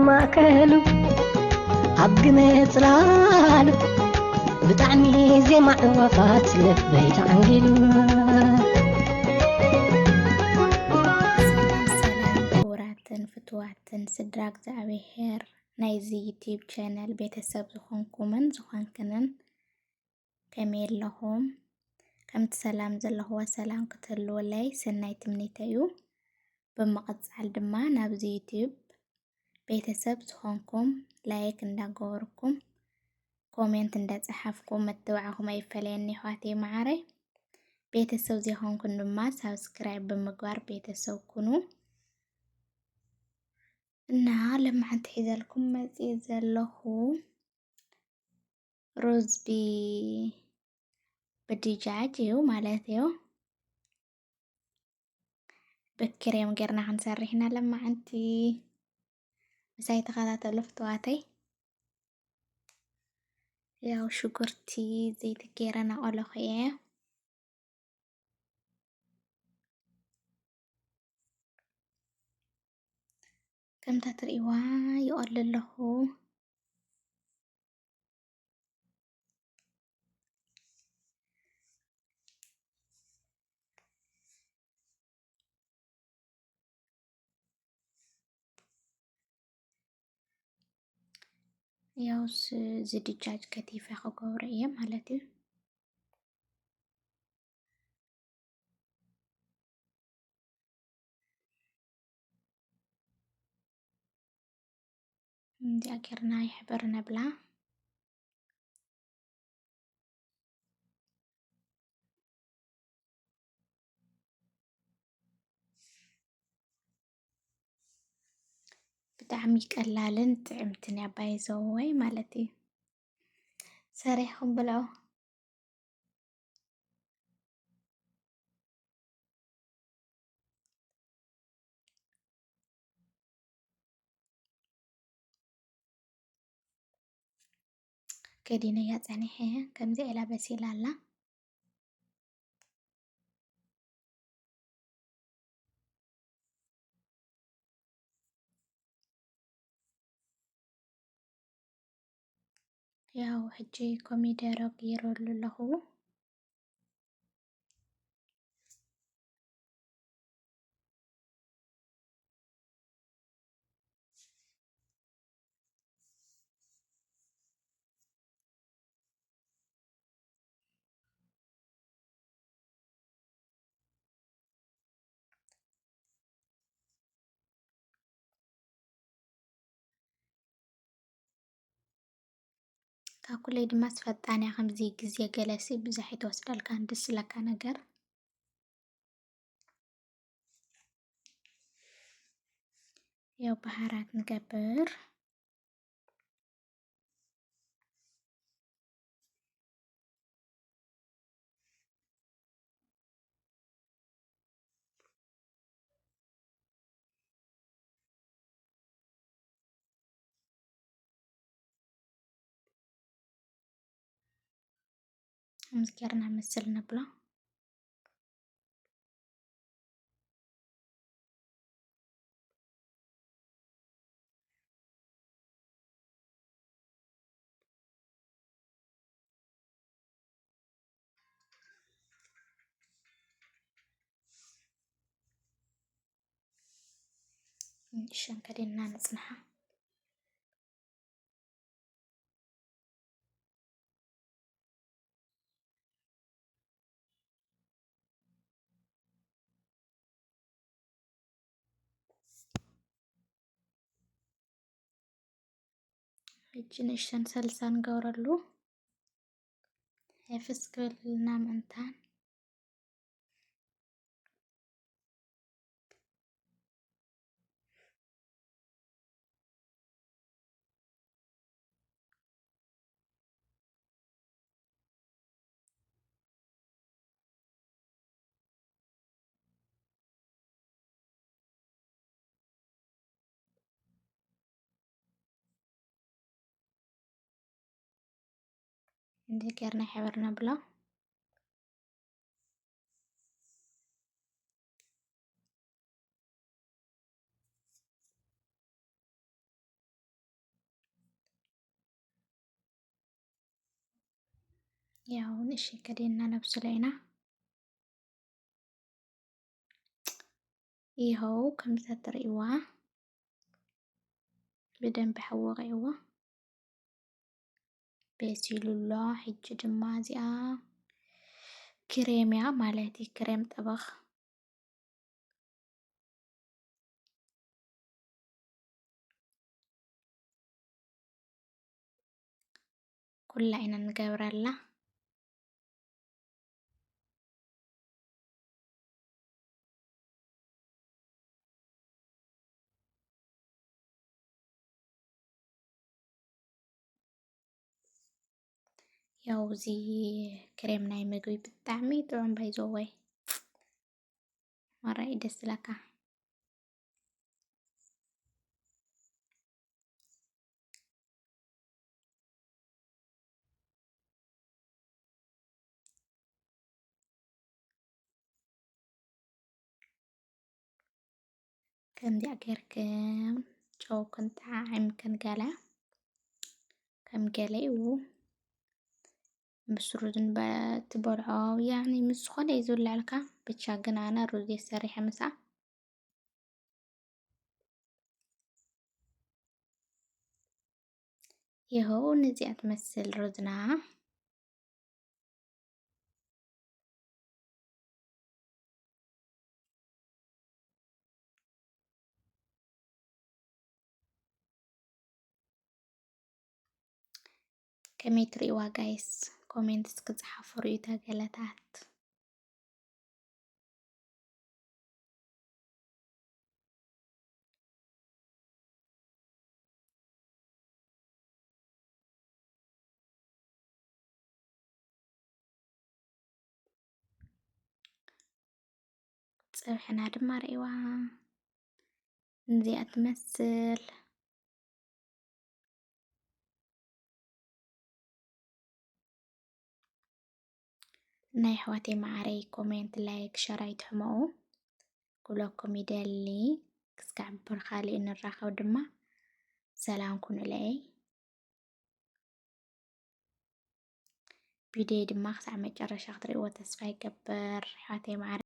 ማእከሉ ኣብ ግመ ጽላሉ ብጣዕሚ ዜማ ዕዋፋት ልበይ ተዓንጊሉ። ሰላም ሰላም ክቡራትን ፍትዋትን ስድራ እግዚኣብሔር ናይዚ ዩቲዩብ ቻነል ቤተሰብ ዝኾንኩምን ዝኾንክንን ከመይ ኣለኹም? ከምቲ ሰላም ዘለኽዎ ሰላም ክትህልውለይ ሰናይ ትምኒተይ እዩ። ብምቕጻል ድማ ናብዚ ዩቲዩብ ቤተሰብ ዝኾንኩም ላይክ እንዳገበርኩም ኮሜንት እንዳጸሓፍኩም ምትብባዕኹም ኣይፈለየኒ ኣሕዋተይ መዓረይ። ቤተሰብ ዘይኮንኩም ድማ ሳብስክራይብ ብምግባር ቤተሰብ ኩኑ። እና ለማዓንቲ ሒዘልኩም መጽየ ዘለኹ ሩዝ ብ-፣ ብድጃጅ እዩ ማለት እዩ። ብክሬም ጌርና ክንሰርሕ ኢና ለማዓንቲ። ምሳይ ተኸታተሉ ፍትዋተይ። ያው ሽጉርቲ ዘይቲ ጌረ ናቆለኹ እየ። ከምታ ትርእይዋ ይቆሊ ኣለኹ። ያው ስ-፣ እዚ ድጃጅ ከቲፈ ክገብሮ እየ ማለት እዩ። እንዲኣ ጌርና ይሕብር ነብላ። ብጣዕሚ ቀላልን ጥዕምትን እያ፣ ባይ ዘ ወይ ማለት እዩ። ሰሪሕኩም ብልዑ። ከዲነያ ጸኒሐ፣ ከምዚ ኢላ በሲላ ኣላ። ያው ሕጂ ኮሚደረ ገይረሉ ኣለኹ። ካኩለይ ድማ ፈጣን እያ፣ ከምዚ ግዜ ገለሲ ብዙሕ ኣይትወስደልካን፣ ደስ ዝብለካ ነገር። ያው በሃራት ንገብር። ከምዚ ጌርና ምስል ንብሎ። ንእሽተን ከዲንና ንጽንሓ። ሕጂ ንእሽተን ሰልሳ ንገብረሉ። ሕፍስ ክብልና ምእንታን። እንዲ ጌርና ሕብር ነብሎ። ያው ንእሽተይ ከደና ነብስሎ ኢና። ይኸው ከምዚ ትርእይዋ ብደንቢ ሓዊ ወቒዕዎ በሲሉ ኣሎ። ሕጂ ድማ እዚኣ ክሬም እያ ማለት እዩ፣ ክሬም ጠበኽ። ኩላ ኢና ንገብረላ። ያው እዚ ክሬም ናይ ምግቢ ብጣዕሚ ጥዑም፣ by the way ማራ እዩ ደስ ዝለካ። ከምዚኣ ጌርክን ጨውክን ጠዓዒምክን ገለ ከም ገለ እዩ። ምስ ሩዝ ንበ-፣ ትበልዖ፣ ያኒ ምስ ዝኾነ እዩ ዝብላዕልካ። ብቻ ግን ኣነ ሩዝ እየ ሰሪሐ ምሳእ። ይኸው ነዚኣ ትመስል ሩዝና። ከመይ ትርእይዋ ጋይስ? ኮሜንት እስኪ ጸሓፉ፣ ርእዩታ ገለታት። ጸብሕና ድማ ርእይዋ፣ እንዚኣ ትመስል። ናይ ኣሕዋተይ መዓረይ፣ ኮሜንት፣ ላይክ፣ ሸር ኣይትሕመቑ ክብለኩም ይደሊ። ክስካዕ ብር ካልእ ንራኸብ ድማ ሰላም ኩኑለይ። ቪድዮ ድማ ክሳዕ መጨረሻ ክትርእይዎ ተስፋ ይገብር ኣሕዋተይ መዓረይ።